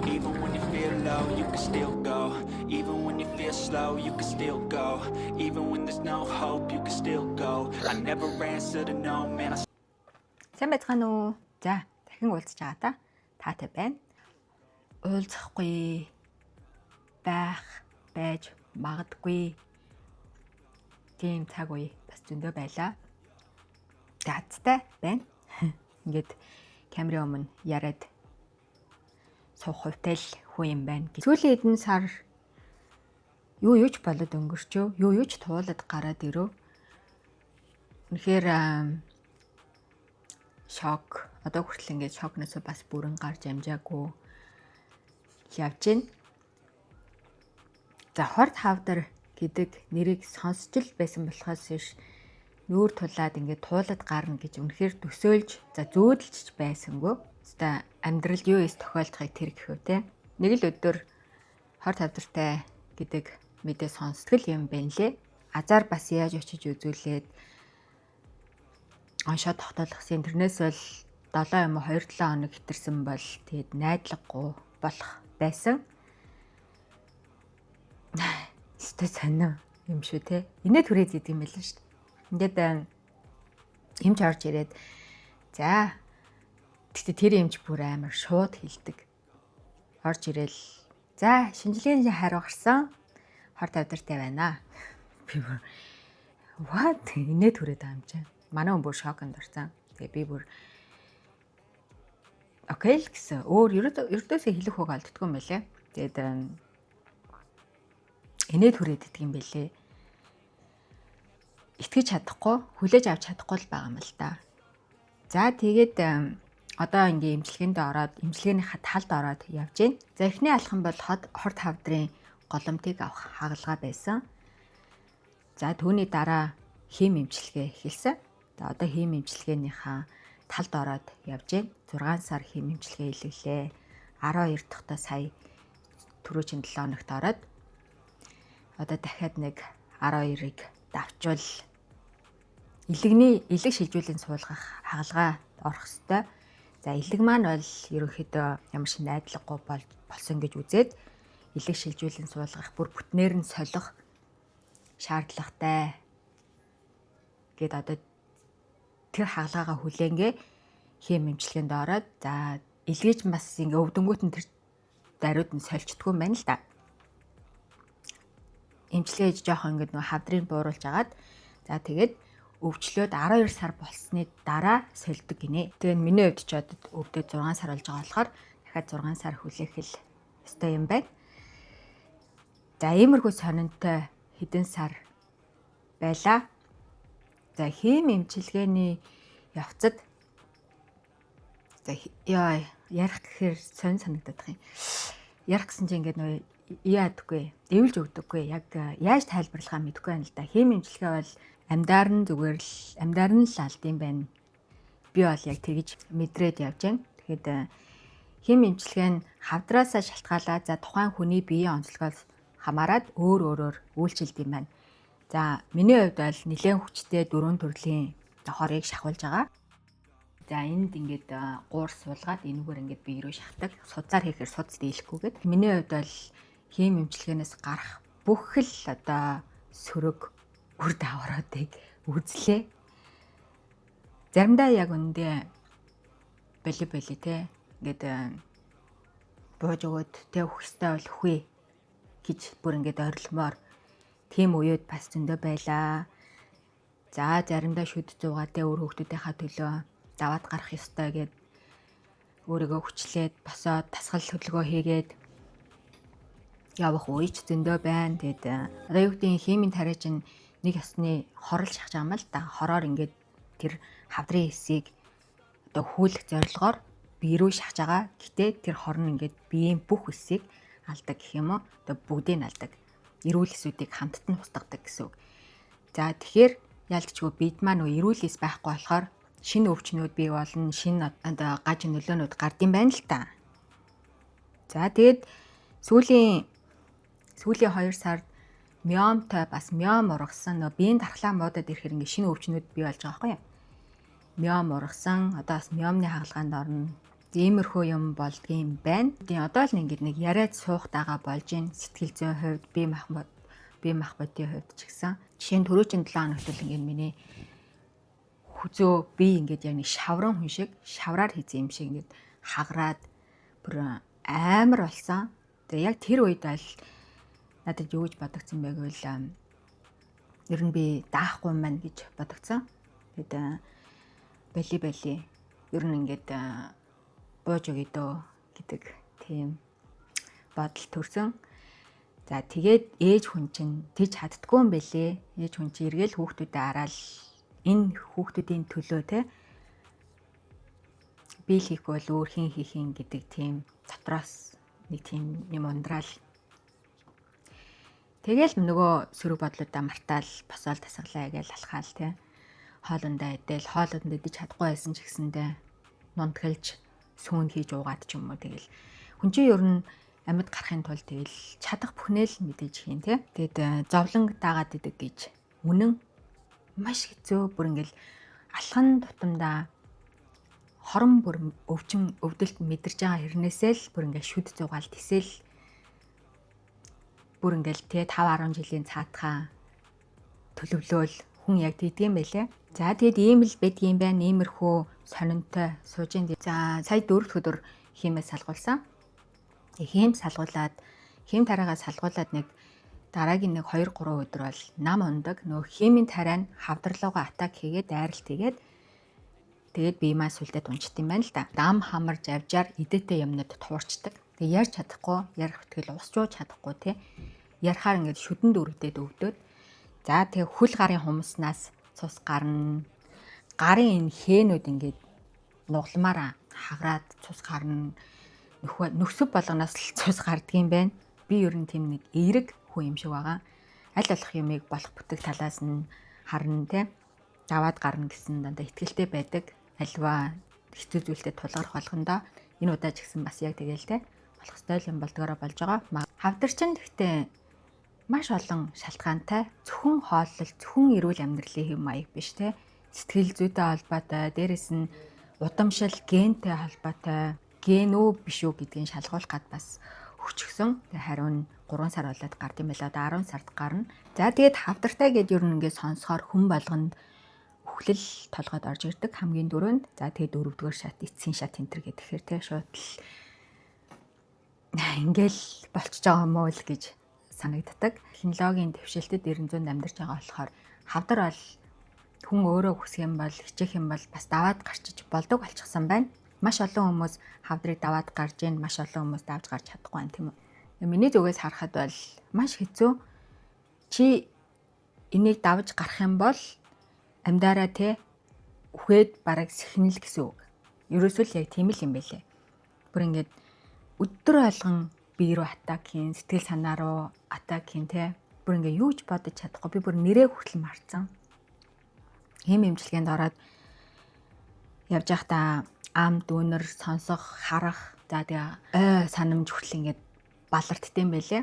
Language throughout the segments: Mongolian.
Even when you feel low, you can still go. Even when you feel slow, you can still go. Even when there's no hope, you can still go. I never answer to no, man. I Сайн байцгаана уу? За, дахин уулзч байгаа та. Таатай байна. Уулзахгүй байх, байж магадгүй. Тийм цаг үе бас зөндөө байлаа. Газтай байна. Ингээд камерын өмнө яриад суух хувьтай л хүн юм байна. Сүүлийн хэдэн сар юу юу ч болоод өнгөрчөө, юу юу ч туулаад гараад ирөө. Үнэхээр шок, одоо хүртэл ингээд шокноос бас бүрэн гарч амжаагүй явж байна. За, хорт хавдар гэдэг нэрийг сонсч л байсан болохоос биш нүүр тулаад ингээд туулаад гарна гэж үнэхээр төсөөлж, за, зүүдэлж байсангүй. Хэвээ амьдралд юу эс тохиолдохыг тэр гэхүү те. Нэг л өдөр хорт хавдартай гэдэг мэдээ сонсдог л юм байна лээ. Азар бас яаж очиж үзүүлээд оншоо тогтоолгосон. Тэрнээс бол 7 юм уу 2 7 хоног хэтэрсэн бол тэгээд найдлаггүй болох байсан. Өстой сонио юм шүү те. Инээ түрээд идэв юм байл шүү дээ. Ингээд эмч орж ирээд, за, гэхдээ тэр эмч бүр амар шууд хэлдэг. Орж ирээл, за, шинжилгээний хариу гарсан. Хорт хавдартай байна. Би бүр what, инээ түрээд байгаа юм чинь. Манай хүн бүр шоконд орсон. Тэгээ би бүр okay л гэсэн. Өөр ердөөсөө хэлэх үг олддгүй юм байлээ. Тэгээд инээ түрээд идэх юм бэлээ. Итгэж чадахгүй, хүлээж авч чадахгүй л байгаа юм л да. За, тэгээд одоо ингээ эмчилгээнд ороод, эмчилгээнийхаа талд ороод явж байна. За, эхний алхам бол хорт хавдрын голомтыг авах хагалгаа байсан. За, түүний дараа хими эмчилгээ эхэлсэн. За, одоо хими эмчилгээнийхаа талд ороод явж байна. 6 сар хими эмчилгээ хийлгэлээ. 12 дахьтаа сая түрүүчийн 7 хоногт ороод одоо дахиад нэг 12-ыг давчвал элэгний элэг шилжүүлэн суулгах хагалгаа орох ёстой. За, элэг маань бол ерөнхийдөө ямар шиг найдлагагүй бол болсон гэж үзээд элэг шилжүүлэн суулгах, бүр бүтнээр нь солих шаардлагатай гээд одоо тэр хагалгаагаа хүлээнгээ хими эмчилгээнд ороод, за, элгийж бас ингээ өвдөнгүүт нь тэр даруйд нь сольчдгүй юм байна л да. Эмчилгээ хийж жоохон ингээд нөгөө хавдрыг бууруулж агаад, за, тэгээд өвчлөөд 12 сар болсны дараа сольдог гинэ. Тэгээд миний хувьд ч одоо өвдөд 6 сар болж байгаа болохоор дахиад 6 сар хүлээх л ёстой юм байна. За, иймэрхүү сонинтой хэдэн сар байлаа. За, хими эмчилгээний явцад, за, яа ярих гэхээр сонь санагдах юм. Ярих гэсэн чинь ингээд нөгөө яадаггүй, эвлж өгдөггүй. Яг яаж тайлбарлахаа мэдэхгүй байна л да. Хими эмчилгээ бол амьдаар нь зүгээр л амьдаар нь л алдсан байна. Би бол яг тэгж мэдрээд явж байна. Тэгэхээр хими эмчилгээ нь хавдраасаа шалтгаалаад, за, тухайн хүний биеийн онцлогоос хамаарат өөр өөрөөр үйлчилдэг юм байна. За, миний хувьд бол нэлээн хүчтэй дөрвөн төрлийн хорыг шахуулж байгаа. За, энд ингээд гуур суулгаад энэгээр ингээд бие рүү шахдаг. Судсаар хийхээр судас дийлэхгүйгээд. Миний хувьд бол хими эмчилгээнээс гарах бүх л одоо сөрөг үр дагавруудыг үзлээ. Заримдаа яг үндэ боли боли те ингээд бууж өгөөд те өгөх ёстой бол үхье гэж бүр ингээд орилмоор тийм үеуд бас зөндөө байлаа. За, заримдаа шүд зуугаа те өөр хүүхдүүдийнхаа төлөө даваад гарах ёстой гэд өөрийгөө хүчлээд босоод дасгал хөдөлгөөн хийгээд явах үеч зөндөө байна. Тэгээд одоо юу гэдгийг химийн тариа чинь нэг ёсны хорол шахаж байгаа юм л да. Хороор ингээд тэр хавдрын эсийг одоо хүлэх зорилгоор бие рүү шахаж байгаа. Гэтэ тэр хор нь ингээд биеийн бүх эсийг алдаг гэх юм уу? Одоо бүгдийг нь алдаг. Эрүүл эсүүдийг хамтд нь устгадаг гэсэн үг. За, тэгэхээр ялдчгүй бид маань нөө эрүүл эс байхгүй болохоор шинэ өвчнүүд бий болно, шинэ одоо гаж нөлөөнүүд гардыг байна л та. За, тэгээд сүүлийн сүүлийн 2 сард миомтой, бас миом ургасан, нөө биеийн дархлаа муудаад ирэхээр ингээ шинэ өвчнүүд бий болж байгаа байхгүй юу? Миом ургасан, одоо бас миомны хагалгаанд орно. Иймэрхүү юм болдгийм байна. Тийм одоо л ингээд нэг яриад суух дагаа болж гин сэтгэл зүйн хувьд, бие махбодын хувьд ч гэсэн. Жишээ нь түрүүчийн 7 хоногт л ингээд миний хүзөө би ингээд яг нэг шавран хүн шиг шавраар хийсэн юм шиг ингээд хагараад бүр амар болсон. Тэгээ яг тэр үед аль надад юу гэж бодогдсон бэ гэвэл ер нь би даахгүй юм байна гэж бодогдсон. Тэгээд бали бали ер нь ингээд бууж өгье дөө гэдэг тийм бодол төрсөн. За тэгээд ээж хүн чинь тэгж чаддгүй юм бэлээ. Ээж хүн чинь эргээл хүүхдүүдэд араал энэ хүүхдүүдийн төлөө те би л хийхгүй бол өөр хэн хийх юм гэдэг тийм дотроос нэг тийм юм ундраал. Тэгэл нөгөө сөрөг бодлуудаа мартаал босоол тасгалаа гэж алхаал те. Хоолундаа идэл, хоолунд идэж чадахгүй байсан ч гэсэндээ нунтгалж сүүн хийж уугаад ч юм уу тэгэл. Хүн чинь ер нь амьд гарахын тулд тэгэл чадах бүхнээ л мэдээж хийн те. Тэгэд зовлон дагаад идэг гэж үнэн маш хэцүү бүр ингээл алхан тутамдаа хорон бүр өвчин өвдөлт мэдэрч байгаа хэрнээсээ л бүр ингээл шүд зугаал тэсэл бүр ингээл те 5 10 жилийн цаатхаа төлөвлөөл хүн яг тэгдэм байлээ. За тэгэд ийм л байдгийм байна. Иймэрхүү сонинтой сууж ин. За сая дөрөв өдөр хиймээ салгуулсан. Хийм салгуулад хийм тараагаа салгуулад нэг дараагийн нэг 2 3 өдөр бол нам ундаг. Нөгөө химийн тариа нь хавдарлуугаа атак хийгээд дайралт хийгээд тэгээд бие маа сүлдээ дунчт юм байна л да. Дам хамарж авжаар идээтэй юмнууд туурчдаг. Тэгээ ярьж чадахгүй, ярих бэтгэл ус жууж чадахгүй тий. Ярихаар ингээд шүдэнд өргөдөөд өвдөд. За тэгээ хөл гарын хумснаас цус гарна. Гарын энэ хээнүүд ингээд нугламаараа хагараад цус гарна. Нөхсөв болгоноос л цус гардгийм байна. Би ер нь тийм нэг эерэг хүн юм шиг байгаа. Аль болох юмыг болох бүтэг талаас нь харна те. Даваад гарна гэсэн дандаа итгэлтэй байдаг. Альва хэцүү зүйлтэй тулгарх болгондоо энэ удаа ч гэсэн бас яг тэгэл те. Болох ёстой юм болдгоороо болж байгаа. Хавдар чинь гэхдээ маш олон шалтгаантай зөвхөн хооллол, зөвхөн эрүүл амьдралын хэв маяг биш те. Сэтгэл зүйтэй холбоотой, дээрэс нь удамшил, гентэй холбоотой, ген үү биш үү гэдгийг шалгуулах гад бас хүчгсэн. Тэгээ хариу нь 3 сар болоод гард юм байла. Одоо 10 сард гарна. За тэгээд хавдартай гэд ер нь ингээд сонсохоор хүн болгонд үхлэл толгойд орж ирдэг хамгийн дөрөнд. За тэгээд дөрөвдүгээр шат эцсийн шат энэ төр гэхээр те шууд л ингээл болчихж байгаа юм уу л гэж санагддаг. Технологийн дэвшилтэд 900-д амьдарч байгаа болохоор хавдар бол хүн өөрөө хүсэх юм бол хичээх юм бол бас даваад гарчиж болдог болчихсон байна. Маш олон хүмүүс хавдрыг даваад гарч ийн, маш олон хүмүүс давж гарч чадахгүй байна тийм үү. Миний зүгээс харахад бол маш хэцүү. Чи энийг давж гарах юм бол амьдаараа те үхээд бараг сэхнэл гэсэн үг. Ерөөсөө л яг тийм л юм байлээ. Бүр ингээд өдөр болгон бие рүү attack хийн, сэтгэл санаа руу attack хийн те. Бүр ингээ юу ч бодож чадахгүй. Би бүр нэрээ хүртэл мартсан. Хэм эмчилгээнд ороод явж байхдаа ам дүүнер сонсох, харах, за тэгээ ой санамж хүртэл ингээд балартдсан байлээ.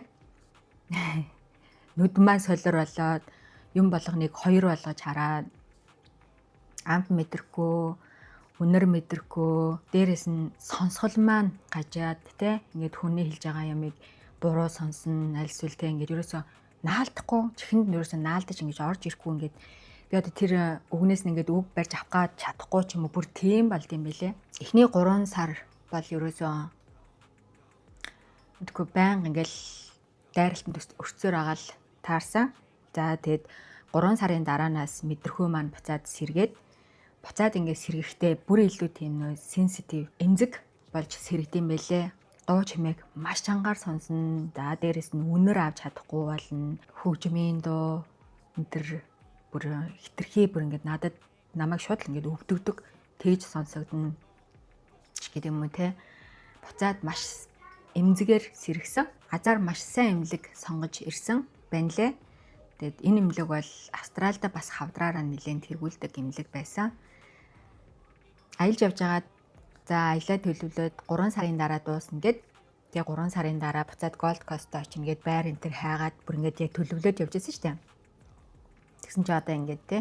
Нүд маань солир болоод юм болгоныг хоёр болгож хараад амт мэдрэхгүй, үнэр мэдрэхгүй, дээрэс нь сонсгол маань гажаад те ингээд хүний хэлж байгаа юмыг буруу сонсно, аль эсвэл те ингээд ерөөсөө наалдахгүй, чихэнд нь ерөөсөө наалдаж ингэж орж ирэхгүй ингээд би одоо тэр үгнээс нь ингээд үг барьж авах гад чадахгүй ч юм уу бүр тийм болд юм бэлээ. Эхний 3 сар бол ерөөсөө мэдгүй байнга ингээл дайралтанд өртсөөр байгаа л таарсан. За тэгэд 3 сарын дараанаас мэдрэхүй маань буцаад сэргээд буцаад ингээд сэргэхдээ бүр илүү тийм нөө sensitive эмзэг болж сэргэдэм байлээ. Дуу чимээг маш чангаар сонсно. За дээрэс нь үнэр авч чадахгүй болно. Хөгжмийн дуу энэ төр бүр хитрхи бүр ингээд надад намайг шууд л ингээд өвдөгдөг тэгж сонсогдно ч гэдэг юм уу те. Буцаад маш эмзэгээр сэргсэн. Газар маш сайн эмнэлэг сонгож ирсэн байна лээ. Тэгээд энэ эмнэлэг бол Австралида бас хавдраараа нэлээд тэргүүлдэг эмнэлэг байсан. Аялж явж байгаад за аялаа төлөвлөөд 3 сарын дараа дуусна гэд тэгээ 3 сарын дараа буцаад Gold Coast очино гэд байр энэ төр хайгаад бүр ингээд яг төлөвлөөд явж байсан шүү дээ. Тэгсэн чи одоо ингээд те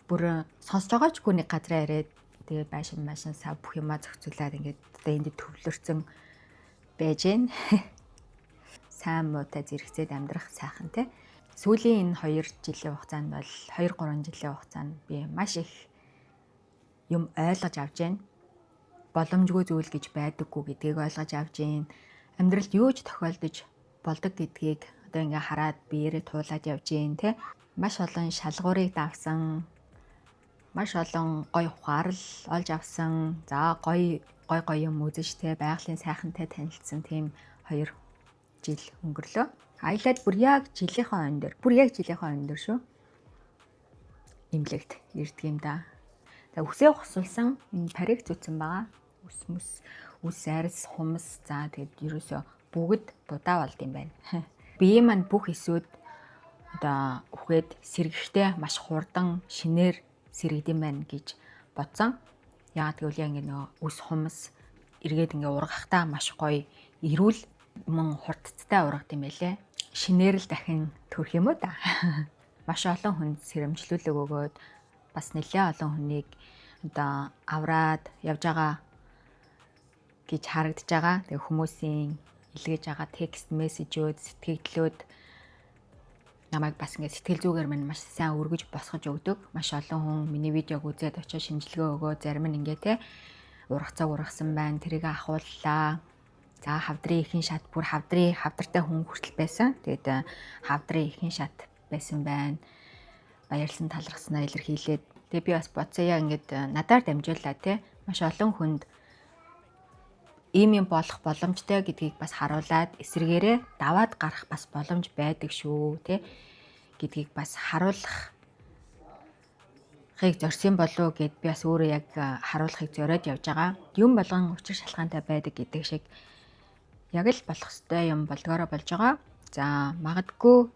бүр сонсож байгаа ч нэг газраа яриад Тэгээ байшин машин сав бүх юмаа зохицуулаад ингээд одоо энд төвлөрсөн байж гэн. Сайн муутай зэрэгцээд амьдрах сайхан те. Сүүлийн энэ 2 жилийн хугацаанд бол 2 3 жилийн хугацаанд би маш их юм ойлгож авч байна. Боломжгүй зүйл гэж байдаггүй гэдгийг ойлгож авч байна. Амьдралд юу ч тохиолдож болдог гэдгийг одоо ингээ хараад биеэрээ туулаад явж байна те. Маш олон шалгуурыг давсан, маш олон гоё ухаарл олж авсан. За гоё гой гоё юм үзэж те, байгалийн сайхантай танилцсан тийм 2 жил өнгөрлөө. Аялаад бүр яг жилийнхээ он дээр, бүр яг жилийнхээ он дээр шүү. Эмнэлэгт ирдэг юм да. За үсээ хосуулсан, энэ парик зүүцэн байгаа. Үс мүс, үс арьс, хумс, за тэгээд ерөөсөө бүгд будаа болд юм байна. Биеийн маань бүх эсүүд одоо үхээд сэргэхтэй маш хурдан шинээр сэргэдэм байна гэж бодсон. Яагаад гэвэл яг ингэ нөгөө үс хумс эргээд ингээ ургахтаа маш гоё эрүүл мөн хурдцтай ургад юм байлээ. Шинээр л дахин төрөх юм уу да. Маш олон хүнд сэрэмжлүүлэг өгөөд бас нэлээд олон хүнийг одоо авраад явж байгаа гэж харагдаж байгаа. Тэгээ хүмүүсийн илгээж байгаа text message үүд, сэтгэгдлүүд намайг бас ингээд сэтгэл зүгээр минь маш сайн өргөж босгож өгдөг. Маш олон хүн миний видеог үзээд очиж шинжилгээ өгөө, зарим нь ингээ те ургацаа ургасан байна. Тэрийг ахууллаа. За хавдрын ихэнх шат бүр хавдрын хавдартай хүн хүртэл байсан. Тэгээд хавдрын ихэнх шат байсан байна. Баярлсан талархснаа илэрхийлээд тэгээ би бас бодсон яа ингээд надаар дамжуулаа те маш олон хүнд ийм юм болох боломжтой гэдгийг бас харуулад эсрэгээрээ даваад гарах бас боломж байдаг шүү те гэдгийг бас харуулахыг зорьсон болов уу гэд би бас өөрөө яг харуулахыг зориод явж байгаа. Юм болгон учир шалтгаантай байдаг гэдэг шиг яг л болох ёстой юм болдгоороо болж байгаа. За магадгүй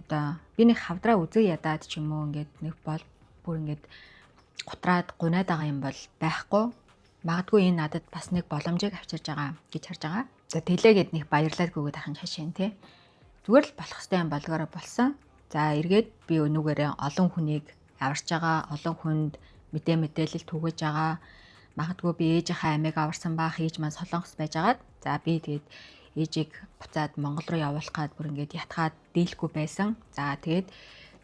одоо би нэг хавдраа үзэг ядаад ч юм уу ингээд нэг бол бүр ингээд гутраад гунаад байгаа юм бол байхгүй. Магадгүй энэ надад бас нэг боломжийг авчирж байгаа гэж харж байгаа. За тэлээгээд нэг баярлаад гүгээд ахын шашин те. Зүгээр л болох ёстой юм болдгоороо болсон. За эргээд би өнөөгөөрээ олон хүнийг аварч байгаа, олон хүнд мэдээ мэдээлэл түгэж байгаа. Магадгүй би ээжийнхээ амийг аварсан баах, ээж маань Солонгос байжгаад. За би тэгээд ээжийг буцаад Монгол руу явуулах гад бүр ингээд ятгаад дийлэхгүй байсан. За тэгээд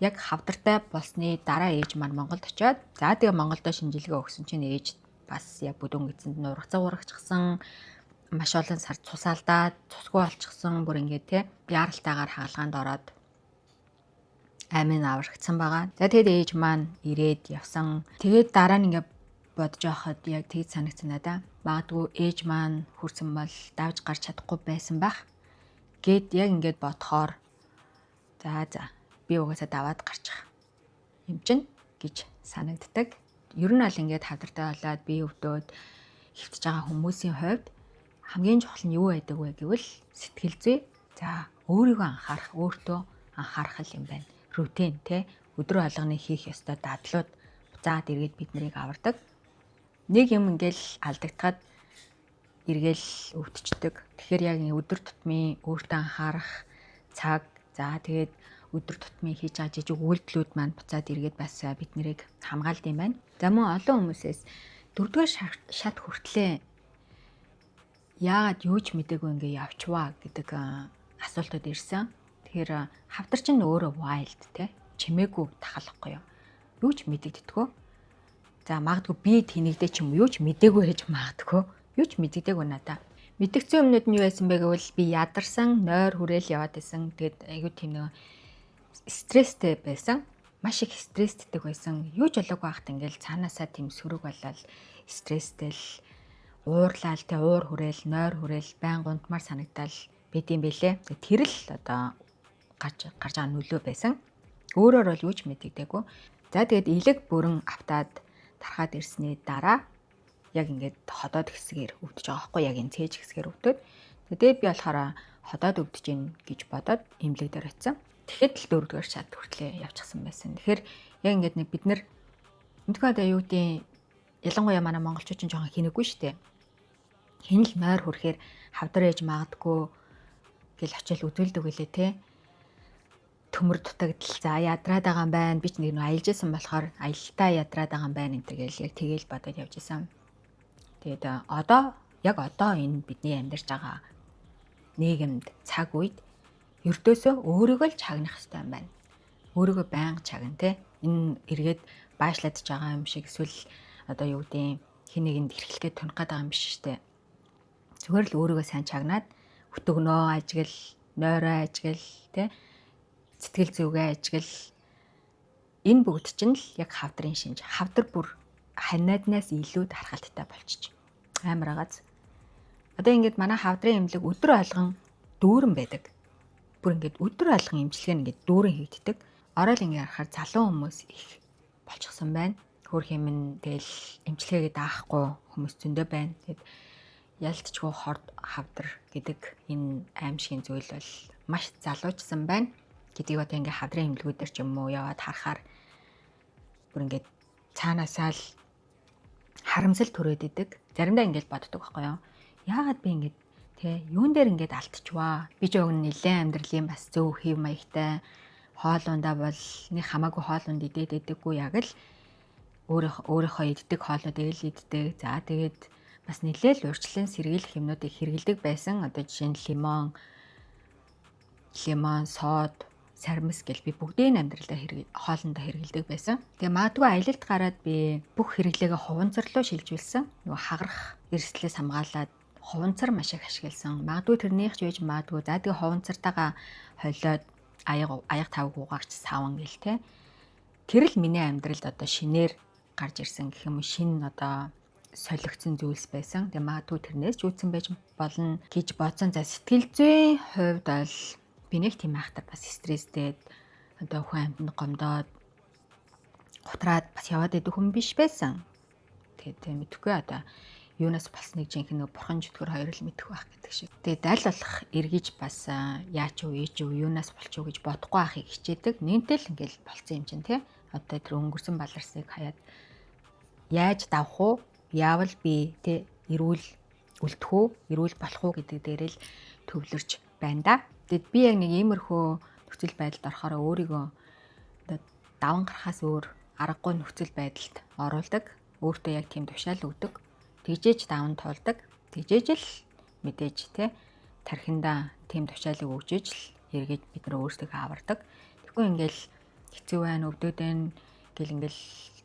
яг хавдартай болсны дараа ээж маань Монголд очиод, за тэгээ Монголдо шинжилгээ өгсөн чинь ээж бас яг бүдүүн эзэнд нь ургацаа урагчсан, маш олон сар цусаалдаад цусгүй болчихсон, бүр ингээд те яаралтайгаар хагалгаанд ороод амин аврагдсан байгаа. За тэгээд ээж маань ирээд явсан. Тэгээд дараа нь ингээд бодож байхад яг тэгж санагдсан надаа. Магадгүй ээж маань хүрсэн бол давж гарч чадахгүй байсан байх. Гэт яг ингээд бодохоор за би угаасаа даваад гарчих юм чинь гэж санагддаг. Ер нь бол ингээд хавдартай болоод бие өвдөөд хэвтэж байгаа хүмүүсийн хувьд хамгийн чухал нь юу байдаг вэ гэвэл сэтгэл зүй. За өөрийгөө анхаарах, өөртөө анхаарах юм байна. Routine те өдөр болгоны хийх ёстой дадлууд буцаад эргээд бид нарыг авардаг. Нэг юм ингээл алдагдахад эргээл өвдчихдөг. Тэгэхээр яг өдөр тутмын өөртөө анхаарах цаг, за тэгээд өдөр тутмын хийж байгаа жижиг үйлдэлүүд маань буцаад эргээд бас бид нарыг хамгаалд юм байна. За мөн олон хүмүүсээс дөрөвдүгээр шат хүртлээ яагаад юу ч мдээгүй ингээ явчваа гэдэг асуултууд ирсэн. Тэгэхээр хавдар чинь өөрөө wild те чимээгүй тахалахгүй юу. Юу ч мэдэгддэггүй. За магадгүй би тэнэгдээ ч юм уу юу ч мдээгүй байж магадгүй. Юу ч мэддэггүй надаа. Мэдэгдсэн юмнууд нь юу байсан бэ гэвэл би ядарсан, нойр хүрээл яваад исэн. Тэгээд айгүй тийм нэг стресстэй байсан. Маш их стресстэй байсан. Юу ч болоогүй байхад ингээл цаанаасаа тийм сөрөг болол стресстэй л уурлаал те уур хүрээл, нойр хүрээл, байн гунтмаар санагдаал байд юм бэлээ. Тэр л одоо гарч гарч байгаа нөлөө байсан. Өөрөөр бол юу ч мэддэггүй. За тэгээд элэг бүрэн автаад тархаад ирсний дараа яг ингээд ходоод хэсгээр өвдөж байгаа байхгүй яг энэ цээж хэсгээр өвдөд. Тэгээд би болохоор ходоод өвдөж гин гэж бодоод эмнэлэг дээр очисон. Тэгэхэд л дөрөвдүгээр шат хүртлээ явчихсан байсан. Тэгэхээр яг ингээд нэг бид нар мэдгүй одоо юу гэдэг ялангуяа манай монголчууд ч жоохон хинэггүй шүү дээ. Хин л мойр хүрэхээр хавдар ээж магадгүй гэл очил үзүүлдэг үлээ те. Төмөр дутагдал, за ядраад байгаа юм байна. Би ч нэг аялж исэн болохоор аялалтаа ядраад байгаа юм байна энэ тэгэл яг тэгэл бодоод явж исэн. Тэгээд одоо яг одоо энэ бидний амьдарч байгаа нийгэмд цаг үед ердөөсөө өөрийгөө л чагнах хэрэгтэй юм байна. Өөрийгөө байнга чагна те. Энэ эргээд баашлаад ч байгаа юм шиг эсвэл одоо юу гэдیں хин нэгэнд эрхлэх гээд тунах гээд байгаа юм биш шүү дээ. Зүгээр л өөрийгөө сайн чагнаад хөтөгнөө ажигл, нойроо ажигл те, сэтгэл зүгээ ажигл, энэ бүгд чинь л яг хавдрын шинж. Хавдар бүр ханиаднаас илүү дархалттай болчих. Амар агааз. Одоо ингээд манай хавдрын эмнэлэг өдөр болгон дүүрэн байдаг. Бүр ингээд өдөр болгон эмчилгээ нь ингээд дүүрэн хийгддэг. Орой л ингээд харахаар залуу хүмүүс их болчихсон байна. Хөөх юм нь тэгэл эмчилгээгээ даахгүй хүмүүс зөндөө байна. Тэгэд ялтчгүй хорд хавдар гэдэг энэ аимшигын зүйл бол маш залуучсан байна гэдгийг одоо ингээ хавдрын эмнэлгүүдээр ч юм уу яваад харахаар бүр ингээд цаанаасаа л харамсал төрөөд идэг. Заримдаа ингээд боддог байхгүй юу? Яагаад би ингээд тэ юун дээр ингээд алдчихваа? Би ч уг нь нэлээд амьдралын бас зөв хэв маягтай, хоолундаа бол нэг хамаагүй хоолунд идээд идэггүй, яг л өөрийнхөө иддэг хоолнуудыг л иддэг. За тэгээд бас нэлээд л урьдчилан сэргийлэх юмнуудыг хэрэглэдэг байсан. Одоо жишээ нь лимон, сод, сармис гэл би бүгдийг амьдралдаа хэрэг хоолндоо хэрэглэдэг байсан. Тэгээ магадгүй аялалд гараад би бүх хэрэглээгээ хуванцар руу шилжүүлсэн. Нөгөө хагарах эрсдлээс хамгаалаад хуванцар маш их ашигласан. Магадгүй тэрнийх ч байж магадгүй. За тэгээ хуванцартайгаа холиод аяга тавг угаагч саван гэл те. Тэр л миний амьдралд одоо шинээр гарч ирсэн гэх юм уу, шин одоо солигдсон зүйлс байсан. Тэгээ магадгүй тэрнээс ч үүдсэн байж болно гэж бодсон. За сэтгэл зүйн хувьд бол би нэг тийм айхтар бас стресстэй одоо хүн амьтанд гомдоод гутраад бас яваад идэх хүн биш байсан. Тэгээд тийм мэдэхгүй одоо юунаас болсныг жинхэнэ нэг бурхан чөтгөр хоёр л мэдэх байх гэдэг шиг. Тэгээд аль болох эргэж бас яач уу, ээж уу, юунаас болчих уу гэж бодохгүй байхыг хичээдэг. Нэгэнтэл л ингээл болцсон юм чинь тий. Одоо тэр өнгөрсөн баларсыг хаяад яаж давах уу? Яавал би тий эрүүл үлдэх үү, эрүүл болох уу гэдэг дээр л төвлөрч байна да. Тэгэд би яг нэг иймэрхүү нөхцөл байдалд орохоор өөрийгөө одоо даван гарахаас өөр аргагүй нөхцөл байдалд оруулдаг. Өөртөө яг тийм тушаал өгдөг. Тэгжээж даван туулдаг. Тэгжээж л мэдээж те тархиндаа тийм тушаалыг өгчээж л эргэж бид нар өөрсдөө авардаг. Тэгэхгүй ингээл хэцүү байна, өвдөд байна гэл ингээл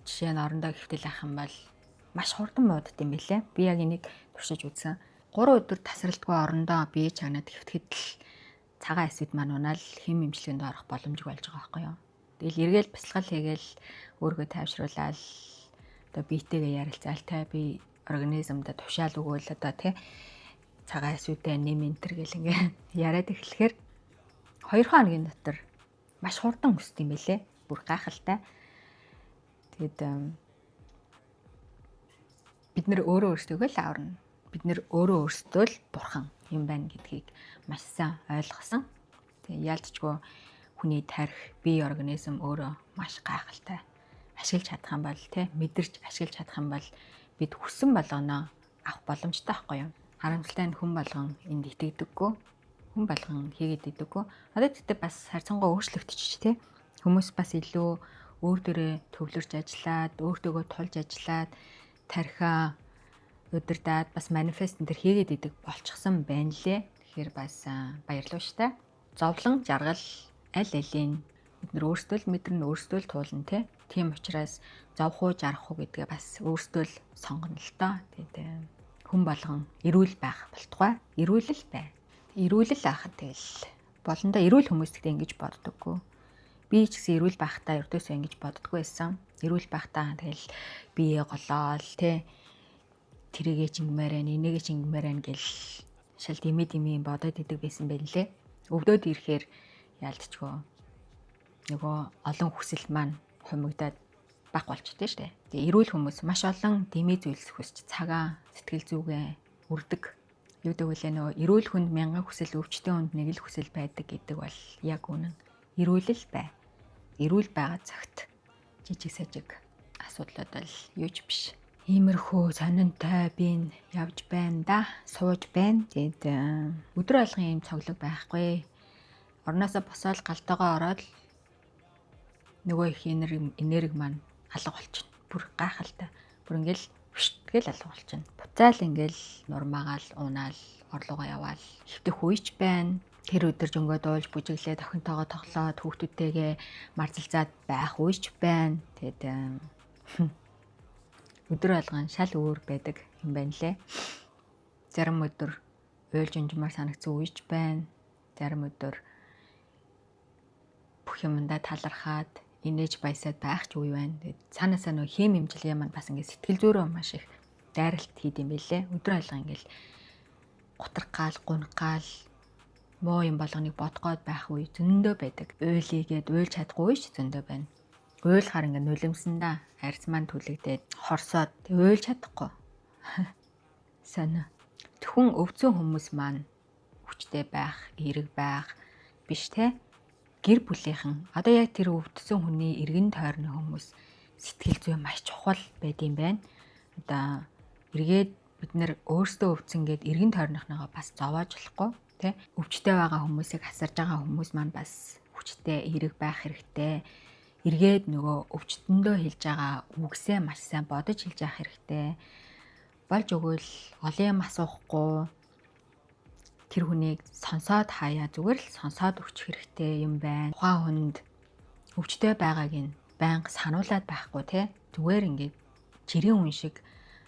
жишээ нь орондоо хэвтэл ах юм бол маш хурдан муудд юм билээ. Би яг энийг туршиж үзсэн. 3 өдөр тасралтгүй орондоо бие чагнаад хэвтгэхэд л цагаан эсвэд маань унаал хэм эмчилгээнд орох боломжгүй болж байгаа байхгүй юу. Тэгэл эргээл бясалгал хийгээл өөрийгөө тайвшруулаад одоо биетэйгээ ярилцаал та би организмд тушаал өгөөл одоо тий цагаан эсвүүдээ нэм энтер гэл ингээ яриад эхлэхээр 2 хоногийн дотор маш хурдан өсдөг юм байлээ. Бүр гайхалтай. Тэгэд бид нэр өөрөө өөрсдөө л аварна. Бид нэр өөрөө өөрсдөө л бурхан юм байна гэдгийг маш сайн ойлгосон. Тэгээ яалтчгүй хүний тарих, бие организм өөрөө маш гайхалтай. Ашиглаж чадах юм бол тий мэдэрч ашиглаж чадах юм бол бид хүссэн болгоноо авах боломжтой байхгүй юу? Харамсалтай нь хүн болгон энд итгэдэггүй. Хүн болгон хийгээд идэггүй. Одоо тэгтээ бас харьцангуй өөрчлөгдөж тий. Хүмүүс бас илүү өөр дөрөө төвлөрч ажиллаад, өөртөөгөө тулж ажиллаад, тархиа удирдаад бас манифест энэ төр хийгээд идэг болчихсон байна лээ. Тэгэхээр бас баярлалаа штэ. Зовлон, жаргал аль алийн бид нар өөрсдөө л мэдэрнэ, өөрсдөө л туулна те. Тийм учраас зовх уу, жаргах уу гэдгээ бас өөрсдөө л сонгоно л доо. Тэгээд хүн болгон эрүүл байх болтугай. Эрүүл л бай. Эрүүл л байхад тэгэл болондоо эрүүл хүмүүс гэдэг ингэж боддоггүй. Би ч гэсэн эрүүл байхдаа ердөөсөө ингэж боддоггүй байсан. Эрүүл байхдаа тэгэл бие голоол те тэрийгэ ч ингэмээр байна, энийгэ ч ингэмээр байна гэл шал дими дими бодоод идэг байсан байх лээ. Өвдөөд ирэхээр яалтчгүй нөгөө олон хүсэл маань хумигдаад баг болчихдээ штэ. Тэгээ эрүүл хүмүүс маш олон дими зүйлс хүсч цагаан сэтгэл зүгээ үрдэг. Юу гэдэг вүлээ нөгөө эрүүл хүнд мянган хүсэл, өвчтөн хүнд нэг л хүсэл байдаг гэдэг бол яг үнэн. Эрүүл л бай. Эрүүл байгаа цагт жижиг сажиг асуудлууд бол юу ч биш. Иймэрхүү сонинтой би явж байна да. Сууж байна. Тэгээд өдөр болгон ийм цоглог байхгүй. Орноосоо босоод галтайгаа ороод нөгөө их энерги маань алга болчихно. Бүр гайхалтай. Бүр ингээл тэгэл алга болчихно. Буцаал ингээл нурмаагаал унаал орлогоо яваал хэвтэх үеч байна. Тэр өдөр жөнгөө дуулж бүжиглээд охинтойгоо тоглоод хүүхдүүдтэйгээ марзалцаад байх үеч байна. Тэгээд өдөр болгон шал өөр байдаг юм байна лээ. Зарим өдөр уйлж унжмаар санагдсан үеч байна. Зарим өдөр бүх юмдаа талархаад инээж баясаад байх ч үе байна. Тэгээд цаанаасаа нөө хэм хэмжилгээ маань бас ингээд сэтгэл зүйрөө маш их дайралт хийд юм байлээ. Өдөр алга ингээд гутаргаал, гунгаал муу юм болгоныг бодгоод байх үе зөндөө байдаг. Уйлыгээд уйлж чадахгүй ч зөндөө байна. Уйлахаар ингээд нулимсандаа арьс маань түлэгдээд хорсоод уйлж чадахгүй. Сонио. Зөвхөн өвцөн хүмүүс маань хүчтэй байх, эерэг байх биш те. Гэр бүлийнхэн одоо яг тэр өвдсөн хүний эргэн тойрны хүмүүс сэтгэл зүй маш чухал байд юм байна. Одоо эргээд бид нэр өөрсдөө өвдсөн гээд эргэн тойрныхныгоо бас зовоож болохгүй те. Өвчтэй байгаа хүмүүсийг асарж байгаа хүмүүс маань бас хүчтэй, эерэг байх хэрэгтэй. Эргээд нөгөө өвчтөндөө хэлж байгаа үгсээ маш сайн бодож хэлж явах хэрэгтэй. Болж өгвөл олон юм асуухгүй тэр хүнийг сонсоод хаяа зүгээр л сонсоод өгчих хэрэгтэй юм байна. Тухайн хүнд өвчтэй байгааг нь байнга сануулад байхгүй те. Зүгээр ингээд жирийн хүн шиг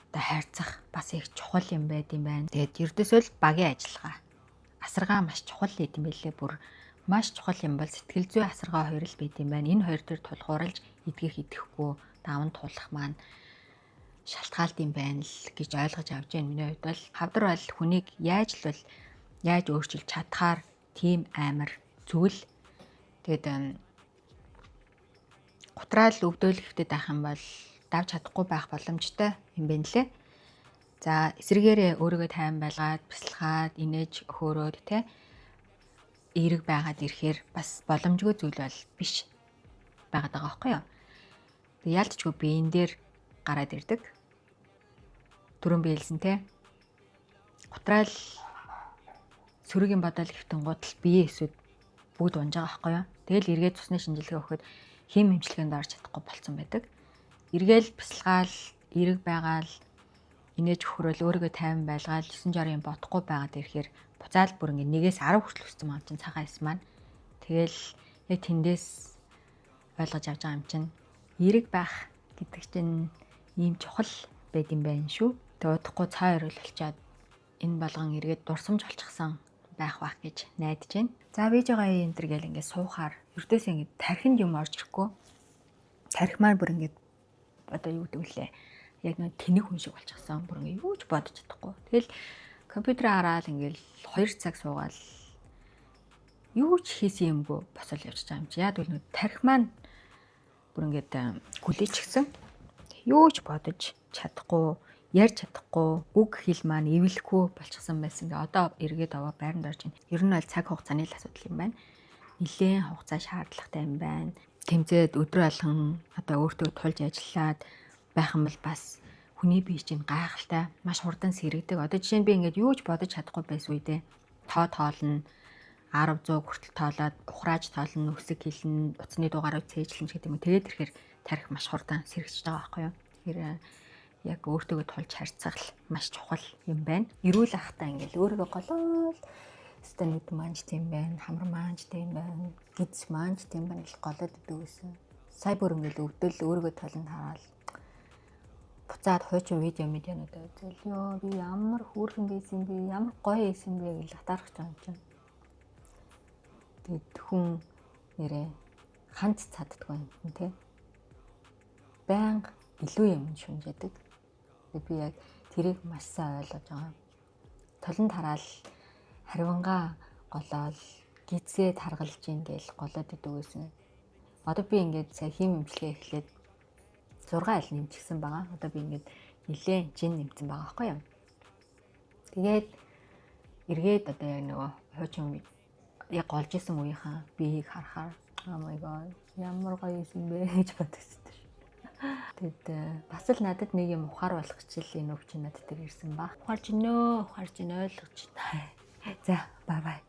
одоо хайрцах бас их чухал юм байд юм байна. Тэгээд ердөөсөө л багийн ажиллагаа. Асаргаа маш чухал байд юм байлээ. Бүр маш чухал юм бол сэтгэл зүй асаргаа хоёр л байд юм байна. Энэ хоёр дээр тулгуурлаж идгэх идэхгүй даван туулах маань шалтгаалт юм байна л гэж ойлгож авч байна. Миний хувьд бол хавдар бол хүнийг яаж л бол яаж өөрчилж чадхаар тийм амар зүйл. Тэгээд гутраал өвдөөл хэвтэд байх юм бол давж чадахгүй байх боломжтой юм байна лээ. За эсрэгээрээ өөрийгөө тайван байлгаад, бясалгаад, инээж хөөрөөд те эерэг байгаад ирэхээр бас боломжгүй зүйл бол биш байгаад байгаа байхгүй юу. Тэг яалтчгүй би энэ дээр гараад ирдэг. Түрүүн би хэлсэн те. Гутраал сөрөг юм бодол хэвтэн гутал бие эсүүд бүгд унж байгаа байхгүй юу. Тэгэл эргээд цусны шинжилгээ өгөхөд хэм хэмжлэгэнд орж чадахгүй болцсон байдаг. Эргээл бясалгаал, эерэг байгаал, инээж хөрөөл өөрийгөө тайван байлгаал 9 жар юм бодохгүй байгаад ирэхээр буцаал бүр ингээ нэгээс 10 хүртэл өссөн юм чинь цагаан эс маань. Тэгэл яг тэндээс ойлгож авч байгаа юм чинь эерэг байх гэдэг чинь ийм чухал байд юм байна шүү. Тэг удахгүй цаа өрөөл болчоод энэ болгон эргээд дурсамж олчихсан байх бах гэж найдаж байна. За видеогоо энэ төр гэл ингээд суухаар ердөөсөө ингээд тархинд юм орж ирэхгүй. Тархи маань бүр ингээд одоо юу гэдэг вүлээ. Яг нэг тэнэг хүн шиг болчихсон. Бүр ингээд юу ч бодож чадахгүй. Тэгэл компьютер хараад ингээд 2 цаг суугаал юу ч хийсэн юмгүй босол явчихж байгаа юм чи. Яг үл нэг тархи маань бүр ингээд гүлээчихсэн. Юу ч бодож чадахгүй, ярьж чадахгүй, үг хэл маань эвлэхгүй болчихсон байсан. Тэгээ одоо эргээд аваа байранд орж байна. Ер нь бол цаг хугацааны л асуудал юм байна. Нилээн хугацаа шаардлагатай юм байна. Тэмцээд өдрө болгон одоо өөртөө тулж ажиллаад байх юм бол бас хүний бие чинь гайхалтай маш хурдан сэрэгдэг. Одоо жишээ нь би ингээд юу ч бодож чадахгүй байсан үедээ тоо тоолно 10 100 хүртэл тоолоод ухрааж тоолно, өсөг хилнэ, утасны дугаарыг цээжлэн ч гэдэг юм. Тэгээд ирэхээр тарих маш хурдан сэрэгчж байгаа байхгүй юу. Тэгэхээр яг өөртөөгөө тулж харьцах маш чухал юм байна. Эрүүл ахтаа ингээл өөрийгөө голоол өстой нүд маань ч тийм байна, хамар маань ч тийм байна, гиз маань ч тийм байна гэл голоод идэг гэсэн. Сая бүр ингээл өвдөл өөрийгөө толонд хараад буцаад хуучин видео медиануудаа үзэл ёо би ямар хөөрхөн байсан бэ, ямар гоё байсан бэ гэж атаархаж байгаа юм чинь. Тэгээд хүн нэрээ ханц цаддаггүй юм тий. Байнга илүү юм шүнжээдэг. Би яг тэрийг маш сайн ойлгож байгаа. Толонд хараал харивангаа голоол гизээ таргалж ийн гээл голоод идэг байсан. Одоо би ингээд сая хийм эмчилгээ эхлээд 6 айл нэмчихсэн байгаа. Одоо би ингээд нилээн жин нэмсэн байгаа байхгүй юу. Тэгээд эргээд одоо яг нөгөө хуучин яг голж исэн үеийнхаа биеийг харахаар oh my god ямар гоё юм бэ гэж бодогдсон. Тэгэд бас л надад нэг юм ухаар болох чил энэ өвчин надад тэр ирсэн ба. Ухаарч гинөө, ухаарч гин ойлгож байна. За, bye bye.